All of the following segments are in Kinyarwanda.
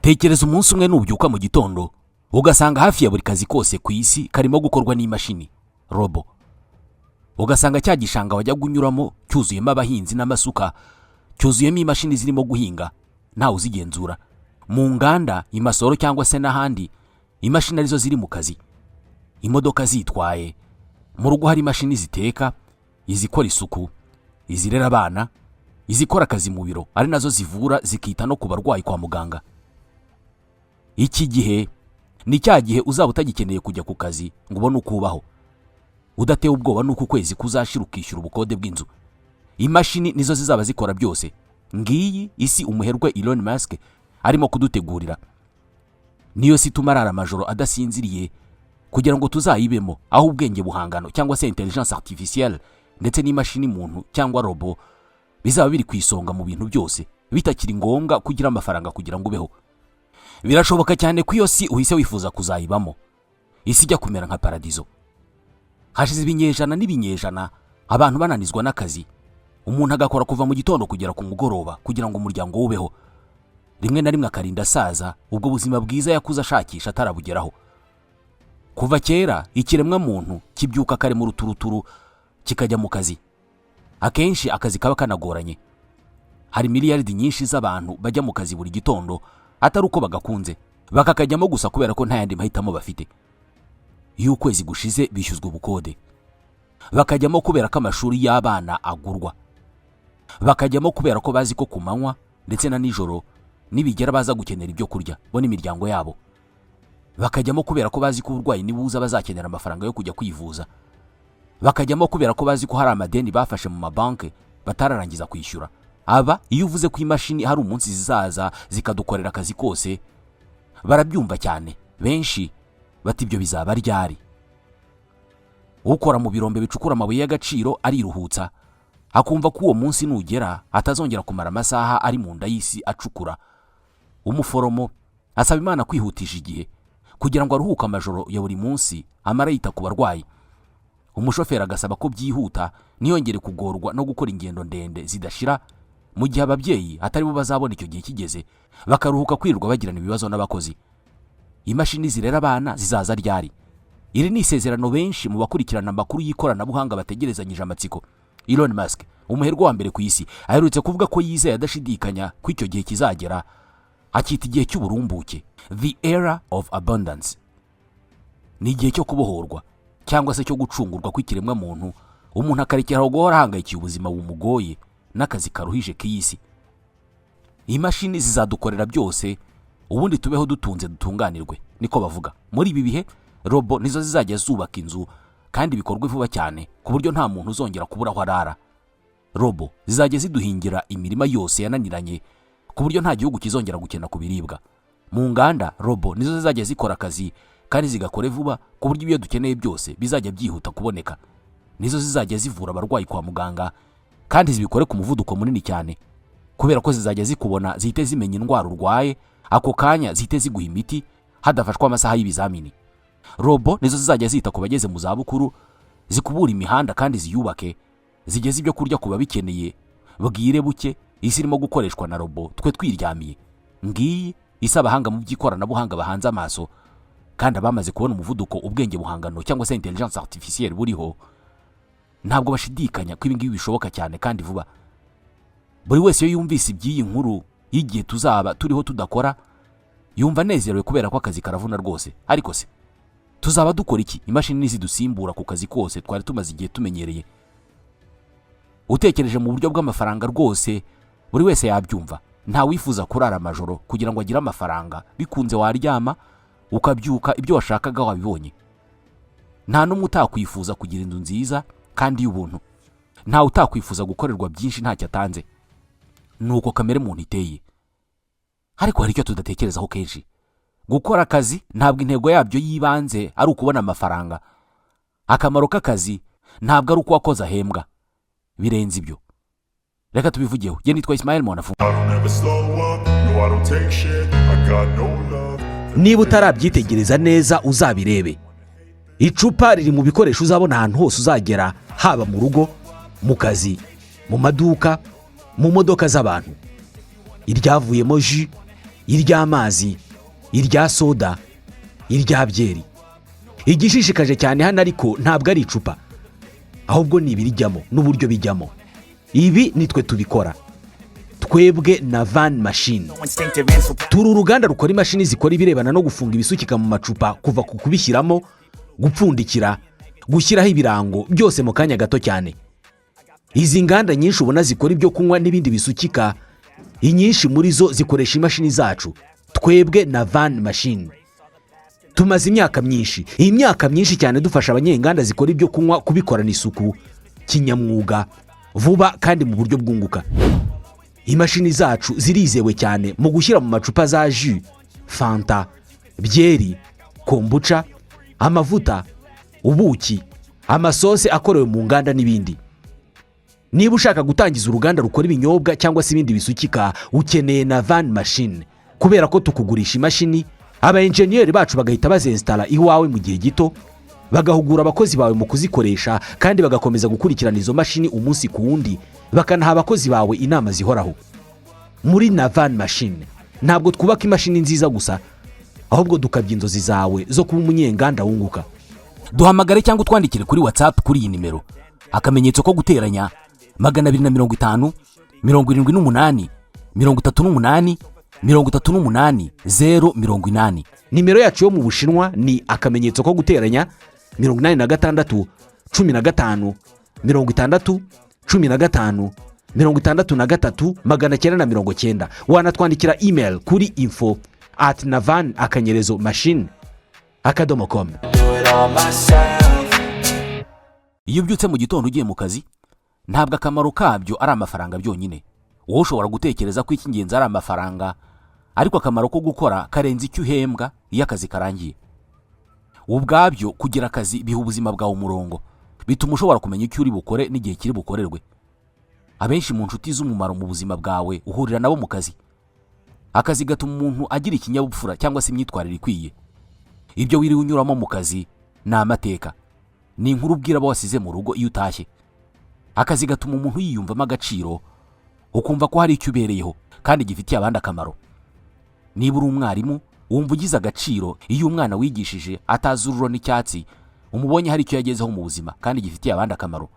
Tekereza umunsi umwe nubyuka mu gitondo, ugasanga hafi ya buri kazi kose ku isi karimo gukorwa n'imashini, robo. Ugasanga cya gishanga wajyaga unyuramo cyuzuyemo abahinzi n'amasuka, cyuzuyemo imashini zirimo guhinga, ntawe uzigenzura. Mu nganda, imasoro cyangwa se n'ahandi, imashini arizo ziri mu kazi, imodoka zitwaye. Mu rugo hari imashini ziteka, izikora isuku, izirera abana, izikora akazi mu biro, ari nazo zivura, zikita no ku barwayi kwa muganga. Iki gihe ni cya gihe uzaba utagikeneye kujya ku kazi ngo ubone uko ubaho, udatewe ubwoba n'uko ukwezi kuzashira ukishyura ubukode bw'inzu. Imashini nizo zizaba zikora byose. Ngiyi isi umuherwe Elon Musk arimo kudutegurira. Niyo si ituma arara amajoro adasinziriye kugira ngo tuzayibemo, aho ubwenge buhangano cyangwa se intelligence artificielle ndetse n'imashini muntu cyangwa robo bizaba biri ku isonga mu bintu byose, bitakiri ngombwa kugira amafaranga kugira ngo ubeho. Birashoboka cyane ko iyo si uhise wifuza kuzayibamo, isi ijya kumera nka paradizo. Hashize ibinyejana n'ibinyejana abantu bananizwa n'akazi, umuntu agakora kuva mu gitondo kugera ku mugoroba kugira ngo umuryango we ubeho, rimwe na rimwe akarinda asaza ubwo buzima bwiza yakuze ashakisha atarabugeraho. Kuva kera ikiremwa muntu kibyuka kare mu ruturuturu kikajya mu kazi. Akenshi akazi kaba kanagoranye. Hari miliyaridi nyinshi z'abantu bajya mu kazi buri gitondo atari uko bagakunze, bakakajyamo gusa kubera ko nta yandi mahitamo bafite. Iyo ukwezi gushize bishyuzwa ubukode, bakajyamo kubera ko amashuri y'abana agurwa, bakajyamo kubera ko bazi ko ku manywa ndetse na nijoro nibigera baza gukenera ibyo kurya bo n'imiryango yabo, bakajyamo kubera ko bazi ko uburwayi nibuza bazakenera amafaranga yo kujya kwivuza, bakajyamo kubera ko bazi ko hari amadeni bafashe mu mabanki batararangiza kwishyura. Aba iyo uvuze ko imashini hari umunsi zizaza zikadukorera akazi kose, barabyumva cyane. Benshi bati: "Ibyo bizaba ryari?" Ukora mu birombe bicukura amabuye y'agaciro ariruhutsa, akumva ko uwo munsi nugera atazongera kumara amasaha ari mu nda y'isi acukura. Umuforomo asaba Imana kwihutisha igihe kugira ngo aruhuke amajoro ya buri munsi amara yita ku barwayi. Umushoferi agasaba ko byihuta ntiyongere kugorwa no gukora ingendo ndende zidashira, mu gihe ababyeyi atari bo bazabona icyo gihe kigeze bakaruhuka kwirirwa bagirana ibibazo n'abakozi. Imashini zirera abana zizaza ryari? Iri ni isezerano benshi mu bakurikirana amakuru y'ikoranabuhanga bategerezanyije amatsiko. Elon Musk, umuherwe wa mbere ku isi, aherutse kuvuga ko yizeye adashidikanya ko icyo gihe kizagera, akita igihe cy'uburumbuke, the era of abundance. Ni igihe cyo kubohorwa cyangwa se cyo gucungurwa kw'ikiremwamuntu, umuntu akarekeraho guhora ahangayikiye ubuzima bumugoye n'akazi karuhije k'iyi si. Imashini zizadukorera byose, ubundi tubeho dutunze, dutunganirwe, niko bavuga. Muri ibi bihe robo nizo zizajya zubaka inzu kandi bikorwe vuba cyane, ku buryo nta muntu uzongera kubura aho arara. Robo zizajya ziduhingira imirima yose yananiranye, ku buryo nta gihugu kizongera gukena ku biribwa. Mu nganda robo nizo zizajya zikora akazi kandi zigakore vuba, ku buryo ibyo dukeneye byose bizajya byihuta kuboneka. Nizo zizajya zivura abarwayi kwa muganga kandi zibikore ku muvuduko munini cyane, kubera ko zizajya zikubona zihite zimenya indwara urwaye ako kanya, zihite ziguha imiti hadafashwe amasaha y'ibizamini. Robo nizo zizajya zita ku bageze mu zabukuru, zikubura imihanda kandi ziyubake, zigeze ibyo kurya ku babikeneye bwire buke. Isi irimo gukoreshwa na robo twe twiryamiye. Ngiyi isi abahanga mu by'ikoranabuhanga bahanze amaso, kandi abamaze kubona umuvuduko ubwenge buhangano cyangwa se intelligence artificielle buriho ntabwo bashidikanya ko ibi ngibi bishoboka cyane kandi vuba. Buri wese iyo yumvise iby'iyi nkuru y'igihe tuzaba turiho tudakora, yumva anezerewe, kubera ko akazi karavuna rwose. Ariko se tuzaba dukora iki imashini nizidusimbura ku kazi kose twari tumaze igihe tumenyereye? Utekereje mu buryo bw'amafaranga rwose, buri wese yabyumva. Nta wifuza kurara amajoro kugira ngo agire amafaranga. Bikunze waryama ukabyuka ibyo washakaga wabibonye. Nta n'umwe utakwifuza kugira inzu nziza kandi y'ubuntu. Ntawe utakwifuza gukorerwa byinshi ntacyo atanze. Ni uko kamere muntu iteye. Ariko hari icyo tudatekerezaho kenshi: gukora akazi ntabwo intego yabyo y'ibanze ari ukubona amafaranga. Akamaro k'akazi ntabwo ari uko uwakoze ahembwa. Birenze ibyo. Reka tubivugeho. Njye nitwa Ismael Mwanafu. I don't ever slow up, no, I don't take shit. I got no love. Niba utarabyitegereza neza, uzabirebe. Icupa riri mu bikoresho uzabona ahantu hose uzagera, haba mu rugo, mu kazi, mu maduka, mu modoka z'abantu. Iryavuyemo jus. Iry'amazi, irya soda, irya byeri. Igishishikaje cyane hano ariko ntabwo ari icupa, ahubwo ni ibirijyamo n'uburyo bijyamo. Ibi nitwe tubikora, twebwe na Van Machine. Instinctive and so Turi uruganda rukora imashini zikora ibirebana no gufunga ibisukika mu macupa, kuva ku kubishyiramo, gupfundikira, gushyiraho ibirango, byose mu kanya gato cyane. Izi nganda nyinshi ubona zikora ibyo kunywa n'ibindi bisukika, inyinshi muri zo zikoresha imashini zacu, twebwe na Van Machine. Tumaze imyaka myinshi, iyi myaka myinshi cyane, dufasha abanyenganda zikora ibyo kunywa kubikorana isuku, kinyamwuga, vuba kandi mu buryo bwunguka. Imashini zacu zirizewe cyane mu gushyira mu macupa za jus, fanta, byeri, kombucha, amavuta, ubuki, amasose akorewe mu nganda n'ibindi. Niba ushaka gutangiza uruganda rukora ibinyobwa cyangwa se ibindi bisukika, ukeneye na Van Machine, kubera ko tukugurisha imashini, aba enjeniyeri bacu bagahita bazensitara iwawe mu gihe gito, bagahugura abakozi bawe mu kuzikoresha, kandi bagakomeza gukurikirana izo mashini umunsi ku wundi, bakanaha abakozi bawe inama zihoraho. Muri na Van Machine ntabwo twubaka imashini nziza gusa, ahubwo dukabya inzozi zawe zo kuba umunyenganda wunguka. Duhamagare cyangwa utwandikire kuri WhatsApp kuri iyi nimero: akamenyetso ko guteranya, 250 78 38 38 080. Nimero yacu yo mu Bushinwa ni akamenyetso ko guteranya, 86 15 60 15 63 990. Wanatwandikira email kuri info@navan_machine.com. Do it all myself. Iyo ubyutse mu gitondo ugiye mu kazi, ntabwo akamaro kabyo ari amafaranga byonyine. Wowe ushobora gutekereza ko icy'ingenzi ari amafaranga, ariko akamaro ko gukora karenze icyo uhembwa iyo akazi karangiye. Ubwabyo kugira akazi biha ubuzima bwawe umurongo, bituma ushobora kumenya icyo uri bukore n'igihe kiri bukorerwe. Abenshi mu nshuti z'umumaro mu buzima bwawe uhurira nabo mu kazi. Akazi gatuma umuntu agira ikinyabupfura cyangwa se imyitwarire ikwiye. Ibyo wiriwe unyuramo mu kazi ni amateka, ni inkuru ubwira abo wasize mu rugo iyo utashye. Akazi gatuma umuntu yiyumvamo agaciro, ukumva ko hari icyo ubereyeho kandi gifitiye abandi akamaro. Niba uri umwarimu, wumva ugize agaciro iyo umwana wigishije atazi ururo n'icyatsi umubonye hari icyo yagezeho mu buzima kandi gifitiye abandi akamaro.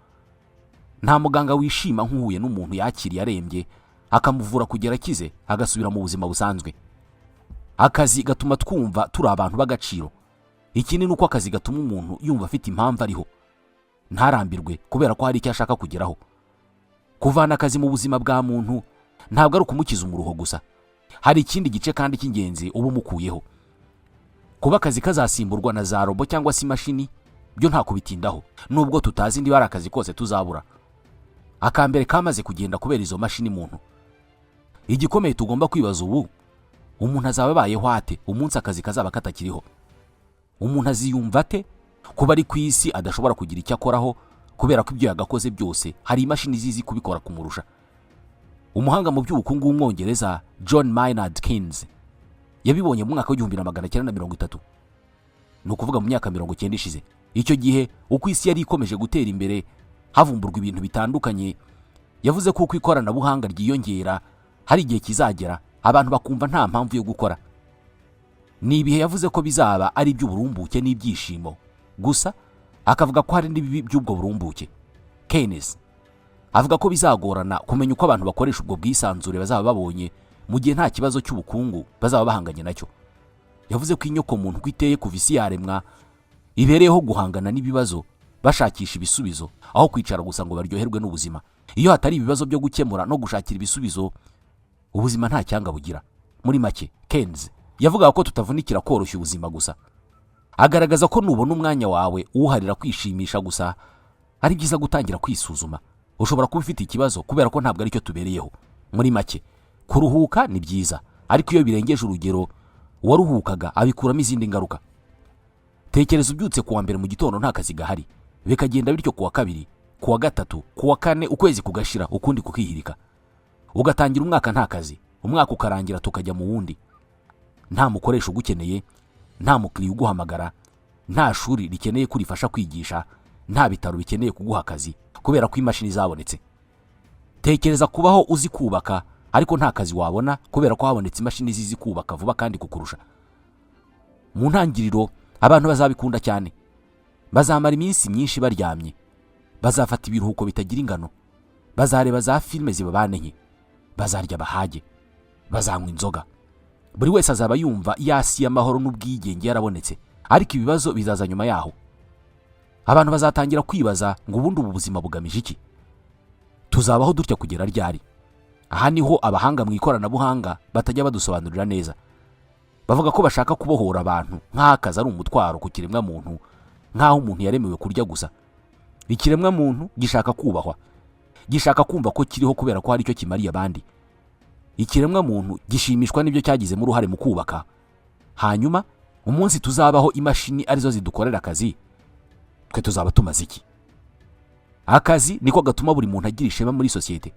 Nta muganga wishima nk'uhuye n'umuntu yakiriye arembye, akamuvura kugera akize, agasubira mu buzima busanzwe. Akazi gatuma twumva turi abantu b'agaciro. Ikindi ni uko akazi gatuma umuntu yumva afite impamvu ariho, ntarambirwe, kubera ko hari icyo ashaka kugeraho. Kuvana akazi mu buzima bwa muntu ntabwo ari ukumukiza umuruho gusa, hari ikindi gice kandi cy'ingenzi uba umukuyeho. Kuba akazi kazasimburwa na za robo cyangwa se imashini byo nta kubitindaho, nubwo tutazi niba ari akazi kose tuzabura. Akambere kamaze kugenda kubera izo mashini muntu. Igikomeye tugomba kwibaza ubu: umuntu azaba abayeho ate umunsi akazi kazaba katakiriho? Umuntu aziyumva ate kuba ari ku isi adashobora kugira icyo akoraho, kubera ko ibyo yagakoze byose hari imashini zizi kubikora kumurusha? Umuhanga mu by'ubukungu w'Umwongereza John Maynard Keynes yabibonye mu mwaka w'1930, ni ukuvuga mu myaka 90 ishize. Icyo gihe uko isi yari ikomeje gutera imbere, havumburwa ibintu bitandukanye, yavuze ko uko ikoranabuhanga ryiyongera hari igihe kizagera abantu bakumva nta mpamvu yo gukora. Ni ibihe yavuze ko bizaba ari iby'uburumbuke n'ibyishimo gusa, akavuga ko hari n'ibibi by'ubwo burumbuke. Keynes avuga ko bizagorana kumenya uko abantu bakoresha ubwo bwisanzure bazaba babonye mu gihe nta kibazo cy'ubukungu bazaba bahanganye nacyo. Yavuze ko inyoko muntu uko iteye kuva isi yaremwa ibereyeho guhangana n'ibibazo bashakisha ibisubizo, aho kwicara gusa ngo baryoherwe n'ubuzima. Iyo hatari ibibazo byo gukemura no gushakira ibisubizo, ubuzima nta cyanga bugira. Muri make, Keynes yavugaga ko tutavunikira koroshya ubuzima gusa. Agaragaza ko nubona umwanya wawe uwuharira kwishimisha gusa, ari byiza gutangira kwisuzuma. Ushobora kuba ufite ikibazo, kubera ko ntabwo aricyo tubereyeho. Muri make, kuruhuka ni byiza, ariko iyo birengeje urugero, uwaruhukaga abikuramo izindi ngaruka. Tekereza ubyutse kuwa mbere mu gitondo nta kazi gahari, bikagenda bityo kuwa kabiri, kuwa gatatu, kuwa kane, ukwezi kugashira ukundi kukihirika, ugatangira umwaka nta kazi, umwaka ukarangira tukajya mu wundi, nta mukoresha ugukeneye, nta mukiriya uguhamagara, nta shuri rikeneye ko urifasha kwigisha, nta bitaro bikeneye kuguha akazi kubera ko imashini zabonetse. Tekereza kubaho uzi kubaka ariko udafite akazi. Tekereza kubaho uzi Ariko nta kazi wabona kubera ko habonetse imashini zizi kubaka vuba kandi kukurusha. Mu ntangiriro abantu bazabikunda cyane, bazamara iminsi myinshi baryamye, bazafata ibiruhuko bitagira ingano, bazareba za filime zibabane nke, bazarya bahage, bazanywa inzoga. Buri wese azaba yumva yasi y'amahoro n'ubwigenge yarabonetse. Ariko ibibazo bizaza nyuma yaho. Abantu bazatangira kwibaza ngo: "Ubundi ubu buzima bugamije iki? Tuzabaho dutya kugera ryari?" Aha niho abahanga mu ikoranabuhanga batajya badusobanurira neza. Bavuga ko bashaka kubohora abantu, nk'aho akazi ari umutwaro ku kiremwamuntu, nk'aho umuntu yaremewe kurya gusa. Ikiremwamuntu gishaka kubahwa, gishaka kumva ko kiriho kubera ko hari icyo kimariye abandi. Ikiremwamuntu gishimishwa n'ibyo cyagizemo uruhare mu kubaka. Hanyuma umunsi tuzabaho imashini arizo zidukorera akazi, twe tuzaba tumaze iki? Akazi niko gatuma buri muntu agira ishema muri sosiyete,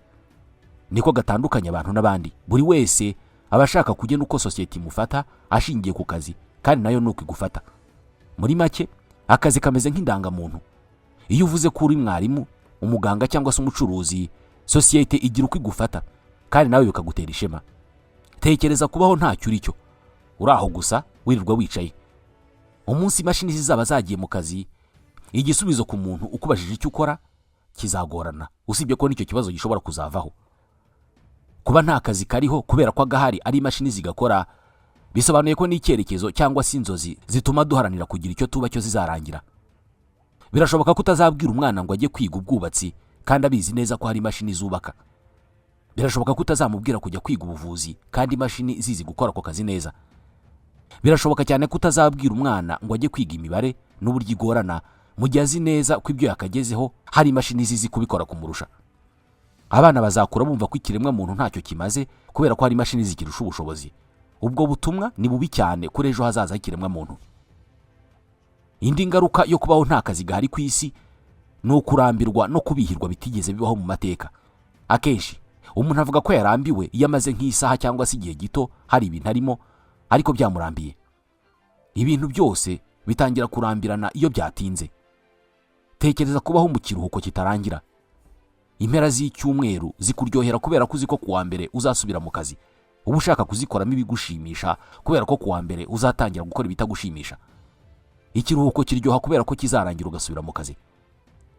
niko gatandukanya abantu n'abandi. Buri wese aba ashaka kugena uko sosiyete imufata ashingiye ku kazi, kandi nayo ni uko igufata. Muri make, akazi kameze nk'indangamuntu. Iyo uvuze ko uri mwarimu, umuganga cyangwa se umucuruzi, sosiyete igira uko igufata kandi nawe bikagutera ishema. Tekereza kubaho ntacyo uri cyo, uri aho gusa wirirwa wicaye. Umunsi imashini zizaba zagiye mu kazi, igisubizo ku muntu ukubajije icyo ukora kizagorana, usibye ko n'icyo kibazo gishobora kuzavaho. Kuba nta kazi kariho kubera ko agahari ari imashini zigakora, bisobanuye ko n'icyerekezo cyangwa se inzozi zituma duharanira kugira icyo tuba cyo zizarangira. Birashoboka ko utazabwira umwana ngo ajye kwiga ubwubatsi kandi abizi neza ko hari imashini zubaka. Birashoboka ko utazamubwira kujya kwiga ubuvuzi kandi imashini zizi gukora ako kazi neza. Birashoboka cyane ko utazabwira umwana ngo ajye kwiga imibare n'uburyo igorana, mu gihe azi neza ko ibyo yakagezeho hari imashini zizi kubikora kumurusha. Abana bazakura bumva ko ikiremwamuntu ntacyo kimaze kubera ko hari imashini zikirusha ubushobozi. Ubwo butumwa ni bubi cyane kuri ejo hazaza h'ikiremwamuntu. Indi ngaruka yo kubaho nta kazi gahari ku isi ni ukurambirwa no kubihirwa bitigeze bibaho mu mateka. Akenshi umuntu avuga ko yarambiwe iyo amaze nk'isaha cyangwa se igihe gito hari ibintu arimo ariko byamurambiye. Ibintu byose bitangira kurambirana iyo byatinze. Tekereza kubaho mu kiruhuko kitarangira. Impera z'icyumweru zikuryohera kubera ko uzi ko kuwa mbere uzasubira mu kazi. Uba ushaka kuzikoramo ibigushimisha kubera ko kuwa mbere uzatangira gukora ibitagushimisha. Ikiruhuko kiryoha kubera ko kizarangira ugasubira mu kazi.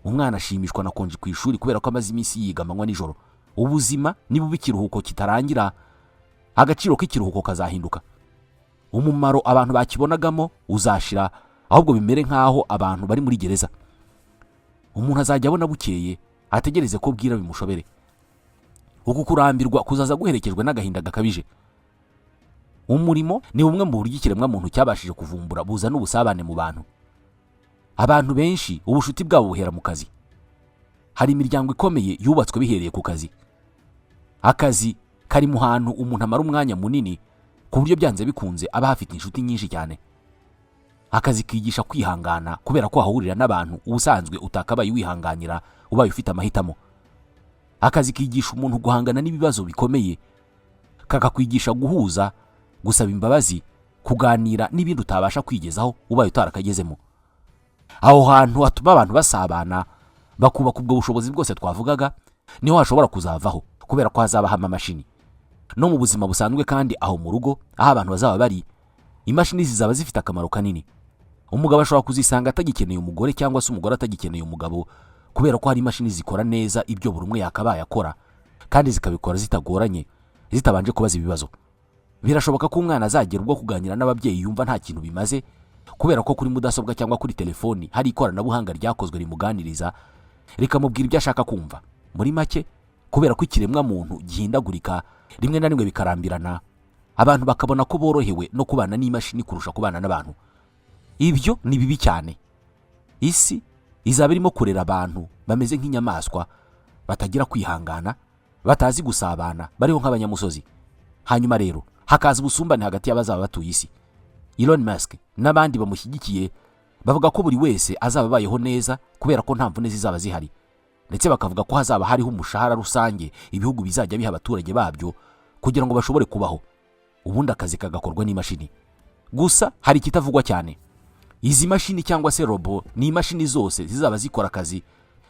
Umwana ashimishwa na konji ku ishuri kubera ko amaze iminsi yiga amanywa nijoro. Ubuzima niba ikiruhuko kitarangira, agaciro k'ikiruhuko kazahinduka, umumaro abantu bakibonagamo uzashira, ahubwo bimere nk'aho abantu bari muri gereza. Umuntu azajya abona bukeye ategereze ko bwira bimushobere. Uku kurambirwa kuzaza guherekejwe n'agahinda gakabije. Umurimo ni bumwe mu buryo ikiremwamuntu cyabashije kuvumbura buzana ubusabane mu bantu. Abantu benshi ubucuti bwabo buhera mu kazi. Hari imiryango ikomeye yubatswe bihereye ku kazi. Akazi kari mu hantu umuntu amara umwanya munini, ku buryo byanze bikunze aba ahafite inshuti nyinshi cyane. Akazi kigisha kwihangana kubera ko wahurira n'abantu ubusanzwe utakabaye wihanganira ubaye ufite amahitamo. Akazi kigisha umuntu guhangana n'ibibazo bikomeye, kakakwigisha guhuza, gusaba imbabazi, kuganira n'ibindi utabasha kwigezaho ubaye utarakagezemo. Aho hantu hatuma abantu basabana, bakubaka ubwo bushobozi bwose twavugaga, niho hashobora kuzavaho kubera ko hazaba hama amashini. No mu buzima busanzwe kandi, aho mu rugo aho abantu bazaba bari, imashini zizaba zifite akamaro kanini. Umugabo ashobora kuzisanga atagikeneye umugore, cyangwa se umugore atagikeneye umugabo, kubera ko hari imashini zikora neza ibyo buri umwe yakabaye akora, kandi zikabikora zitagoranye, zitabanje kubaza ibibazo. Birashoboka ko umwana azagera ubwo kuganira n'ababyeyi yumva nta kintu bimaze, kubera ko kuri mudasobwa cyangwa kuri telefoni hari ikoranabuhanga ryakozwe rimuganiriza, rikamubwira ibyo ashaka kumva. Muri make, kubera ko ikiremwamuntu gihindagurika, rimwe na rimwe bikarambirana, abantu bakabona ko borohewe no kubana n'imashini kurusha kubana n'abantu. Ibyo ni bibi cyane. Isi izaba irimo kurera abantu bameze nk'inyamaswa, batagira kwihangana, batazi gusabana, bariho nk'abanyamusozi. Hanyuma rero hakaza ubusumbane hagati y'abazaba batuye isi. Elon Musk n'abandi bamushyigikiye bavuga ko buri wese azaba abayeho neza kubera ko nta mvune zizaba zihari, ndetse bakavuga ko hazaba hariho umushahara rusange ibihugu bizajya biha abaturage babyo kugira ngo bashobore kubaho, ubundi akazi kagakorwa n'imashini gusa. Hari ikitavugwa cyane: izi mashini cyangwa se robo ni imashini zose zizaba zikora akazi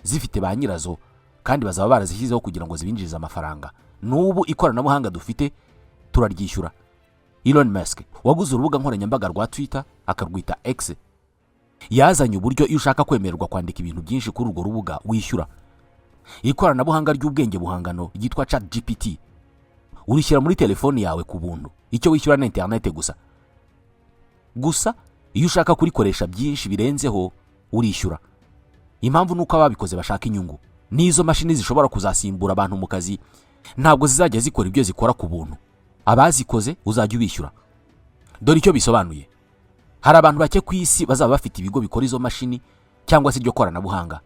zifite ba nyirazo. Kandi bazaba barazishyizeho kugira ngo zibinjirize amafaranga. N'ubu ikoranabuhanga dufite turaryishyura. Elon Musk waguze urubuga nkoranyambaga rwa Twitter akarwita X, yazanye uburyo iyo ushaka kwemererwa kwandika ibintu byinshi kuri urwo rubuga wishyura. Ikoranabuhanga ry'ubwenge buhangano ryitwa Chat GPT urishyira muri telefoni yawe ku buntu, icyo wishyura ni interineti gusa. Gusa iyo ushaka kurikoresha byinshi birenzeho urishyura. Impamvu ni uko ababikoze bashaka inyungu. N'izo mashini zishobora kuzasimbura abantu mu kazi ntabwo zizajya zikora ibyo zikora ku buntu, abazikoze uzajya ubishyura. Dore icyo bisobanuye: hari abantu bake ku isi bazaba bafite ibigo bikora izo mashini cyangwa se iryo koranabuhanga.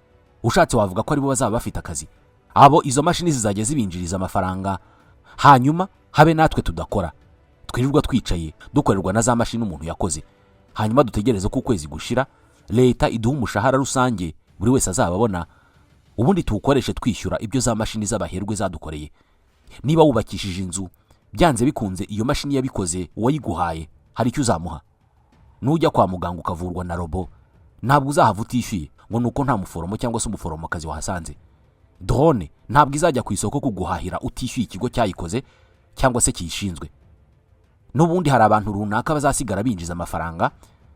Ushatse wavuga ko aribo bazaba bafite akazi. Abo izo mashini zizajya zibinjiriza amafaranga, hanyuma habe natwe tudakora, twirirwa twicaye dukorerwa na za mashini umuntu yakoze, hanyuma dutegereze ko ukwezi gushira leta iduha umushahara rusange buri wese azaba abona, ubundi tuwukoreshe twishyura ibyo za mashini z'abaherwe zadukoreye. Niba wubakishije inzu, byanze bikunze iyo mashini yabikoze uwayiguhaye hari icyo uzamuha. Nujya kwa muganga ukavurwa na robo, ntabwo uzahava utishyuye ngo ni uko nta muforomo cyangwa se umuforomokazi wahasanze. Drone ntabwo izajya ku isoko kuguhahira utishyuye ikigo cyayikoze cyangwa se kiyishinzwe. N'ubundi hari abantu runaka bazasigara binjiza amafaranga,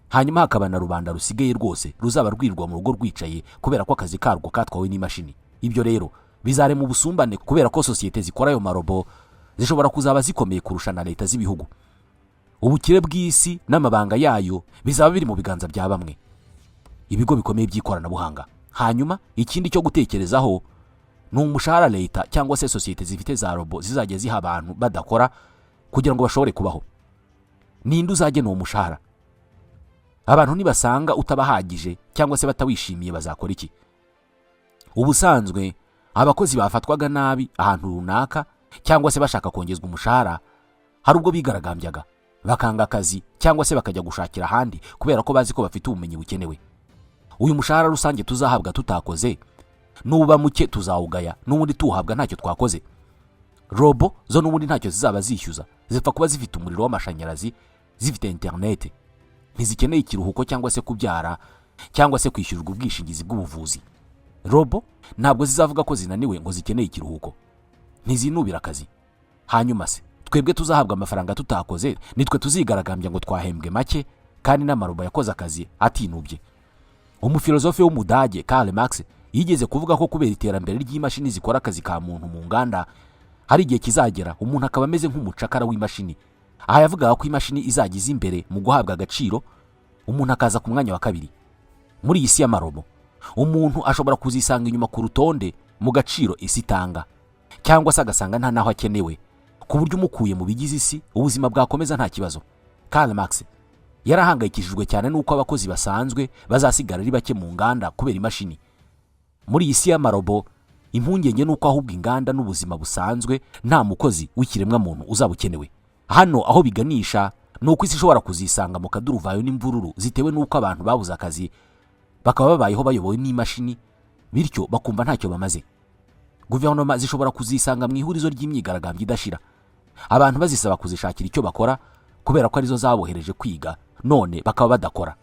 hanyuma hakaba na rubanda rusigaye rwose ruzaba rwirirwa mu rugo rwicaye kubera ko akazi karwo katwawe n'imashini. Ibyo rero bizarema ubusumbane, kubera ko sosiyete zikora ayo marobo zishobora kuzaba zikomeye kurusha na leta z'ibihugu. Ubukire bw'isi n'amabanga yayo bizaba biri mu biganza bya bamwe, ibigo bikomeye by'ikoranabuhanga. Hanyuma ikindi cyo gutekerezaho ni umushahara leta cyangwa se sosiyete zifite za robo zizajya ziha abantu badakora kugira ngo bashobore kubaho. Ninde uzagena uwo mushahara? Abantu nibasanga utabahagije cyangwa se batawishimiye bazakora iki? Ubusanzwe abakozi bafatwaga nabi ahantu runaka cyangwa se bashaka kongezwa umushahara, hari ubwo bigaragambyaga bakanga akazi cyangwa se bakajya gushakira ahandi, kubera ko bazi ko bafite ubumenyi bukenewe. Uyu mushahara rusange tuzahabwa tutakoze nuba muke tuzawugaya, n'ubundi tuwuhabwa ntacyo twakoze. Robo zo n'ubundi ntacyo zizaba zishyuza, zipfa kuba zifite umuriro w'amashanyarazi, zifite interineti, ntizikeneye ikiruhuko cyangwa se kubyara cyangwa se kwishyurirwa ubwishingizi bw'ubuvuzi. Robo ntabwo zizavuga ko zinaniwe ngo zikeneye ikiruhuko, ntizinubira akazi. Hanyuma se twebwe tuzahabwa amafaranga tutakoze, nitwe tuzigaragambya ngo twahembwe make kandi n'amarobo yakoze akazi atinubye? Umufilozofe w'Umudage Karl Marx yigeze kuvuga ko kubera iterambere ry'imashini zikora akazi ka muntu mu nganda, hari igihe kizagera umuntu akaba ameze nk'umucakara w'imashini. Aha yavugaga ko imashini izajya iza imbere mu guhabwa agaciro, umuntu akaza ku mwanya wa kabiri. Muri iyi si y'amarobo, umuntu ashobora kuzisanga inyuma ku rutonde mu gaciro isi itanga, cyangwa se agasanga nta n'aho akenewe, ku buryo umukuye mu bigize isi ubuzima bwakomeza nta kibazo. Karl Marx yarahangayikishijwe cyane n'uko abakozi basanzwe bazasigara ari bake mu nganda kubera imashini. Muri iyi si y'amarobo, impungenge ni uko ahubwo inganda n'ubuzima busanzwe nta mukozi w'ikiremwamuntu uzaba ukenewe. Hano aho biganisha ni uko isi ishobora kuzisanga mu kaduruvayo n'imvururu zitewe n'uko abantu babuze akazi, bakaba babayeho bayobowe n'imashini, bityo bakumva ntacyo bamaze. Guverinoma zishobora kuzisanga mu ihurizo ry'imyigaragambyo idashira, abantu bazisaba kuzishakira icyo bakora kubera ko arizo zabohereje kwiga none bakaba badakora.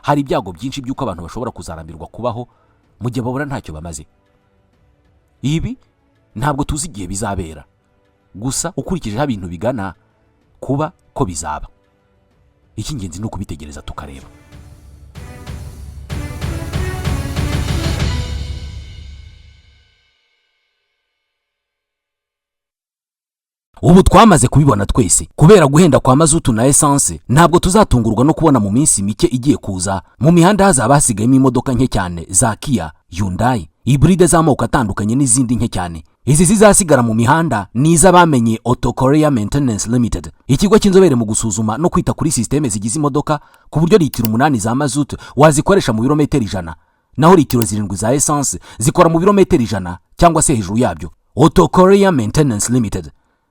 Hari ibyago byinshi by'uko abantu bashobora kuzarambirwa kubaho mu gihe babona ntacyo bamaze. Ibi ntabwo tuzi igihe bizabera, gusa ukurikije aho ibintu bigana kuba ko bizaba, icy'ingenzi ni ukubitegereza tukareba. Ubu twamaze kubibona twese, kubera guhenda kwa mazutu na esanse, ntabwo tuzatungurwa no kubona mu minsi mike igiye kuza mu mihanda hazaba hasigayemo imodoka nke cyane za Kia, Hyundai, hybride z'amoko atandukanye n'izindi nke cyane. Izi zizasigara mu mihanda ni iz'abamenye Auto Korea Maintenance Limited, ikigo cy'inzobere mu gusuzuma no kwita kuri sisiteme zigize imodoka, ku buryo litiro 8 za mazutu wazikoresha mu birometero 100, naho litiro 7 za esanse zikora mu birometero 100 cyangwa se hejuru yabyo. Auto Korea Maintenance Limited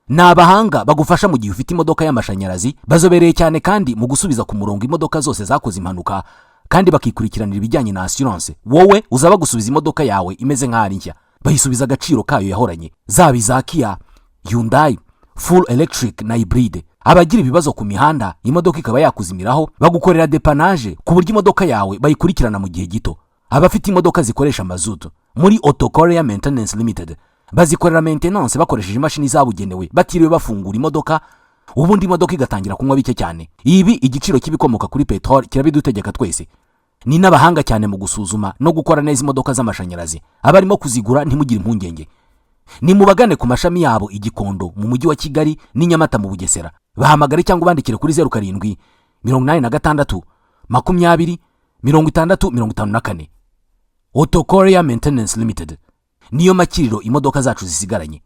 ni abahanga bagufasha mu gihe ufite imodoka y'amashanyarazi, bazobereye cyane kandi mu gusubiza ku murongo imodoka zose zakoze impanuka, kandi bakikurikiranira ibijyanye na assurance. Wowe uzaba gusubiza imodoka yawe imeze nk'aho ari nshya, bayisubiza agaciro kayo yahoranye, zaba iza Kia, Hyundai, full electric na hybride. Abagira ibibazo ku mihanda imodoka ikaba yakuzimiraho, bagukorera dépannage ku buryo imodoka yawe bayikurikirana mu gihe gito. Abafite imodoka zikoresha mazutu, muri Auto Korea Maintenance Limited bazikorera maintenance bakoresheje imashini zabugenewe, batiriwe bafungura imodoka, ubundi imodoka igatangira kunywa bike cyane. Ibi igiciro cy'ibikomoka kuri peteroli kirabidutegeka twese. Ni n'abahanga cyane mu gusuzuma no gukora neza imodoka z'amashanyarazi. Abarimo kuzigura, ntimugire impungenge, ni mubagane ku mashami yabo i Gikondo mu Mujyi wa Kigali n'i Nyamata mu Bugesera. Bahamagare cyangwa ubandikire kuri 0786 20 60 54. Auto Korea Maintenance Limited niyo makiriro imodoka zacu zisigaranye.